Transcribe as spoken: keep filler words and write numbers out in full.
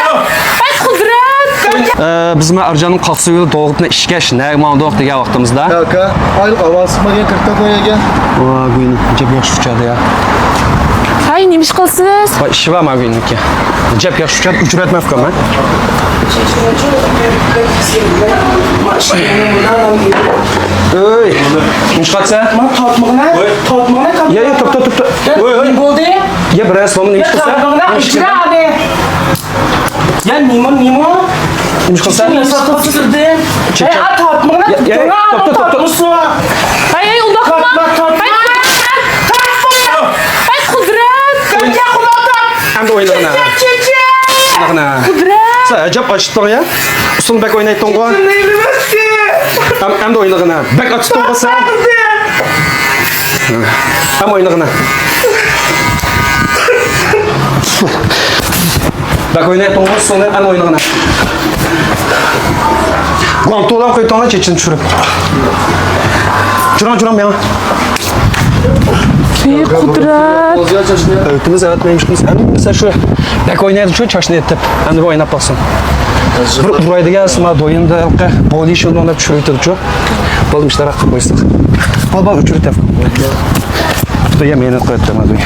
ئەي قۇدرەت! ئە، بىز مانا ئەرجاننىڭ قاقسا يولى دوغۇپنى ئىشكەش، نەگە ماڭدۇق دېگەن ۋاقتىمىزدا. ياكا، ئايلىق ئاۋاز سىزمىگەن كىرتە قويايگەن. ۋا، گۇينى، جەپ ياخشى ئۇچادا يا. ھاي، نېمە ئىش قىلىسىز؟ ۋا، ئىشى بار ما گۇينىكى. جەپ ياخشى ئۇچادا، ئۆچۈرۈۋەتمەپتىكەن مەن. ئۆي، نېمە ئىش قىلسا؟ ما تارتمىغىنا، تارتمىغىنا. يا، يا، توپ، توپ، توپ، توپ. ئۆي، ئۆي. نېمە بولدى؟ يا، بىرەر سومنى نېمە ئىش قىلسا؟ تارتمىغىنا، ئۆچۈرە ئادى. يا نېمە، نېمە؟ نېمە قىلسا؟ نېمە ساتقا سۈردى؟ چېچەك. ئەي، تارتمىغىنا، يا، يا، توڭا توختە، توختە، توختە. تارتمىسۇن. ئەي، ئەي، ئۇنداق قىلما. تارتما، تارتما. تارتما. ئەي، قۇدرەت. چېچەك، قۇدرەت. ئەمدى ئوينىغىنا. چېچەك، چېچەك. ئوينىغىنا. قۇدرەت. سەن ئەجەب ئاچتىڭ يا. ئۇسسۇل بەك ئوينايتتىڭغۇ. ئەم-، ئەمدى ئوينىغىنا. بەك ئاچتىڭغۇ سەن. ئەم ئوينىغىنا. بەك ئوينايتتىڭغۇ، سۇنى ئەم ئوينىغىنا. گۇاڭتۇلام قويتۇڭلار چېچىنى چۈشۈرۈپ. جۇراڭ، جۇراڭ مېڭە. ئى قۇدرەت. ئۆتىمىز ئەۋەتمەيمىز قىلىمىز. ھەممىسى شۇ بەك ئوينايدۇ شۇ چاچنى ئېتىپ. ئەمدى بىر ئويناپ باقسۇن. بىر ئۇرايدىغان سىما دويۇمدا ھېلىقى بولىشىلدىڭ دەپ چۈشۈرۈۋېتىدۇ شۇ. بولدى، مۇشتاراق قىلىپ قويساق. بول، بول، ئۆچۈرۈپ تەپ. خۇدايا مېنى قويۇپتۇ ما دوي.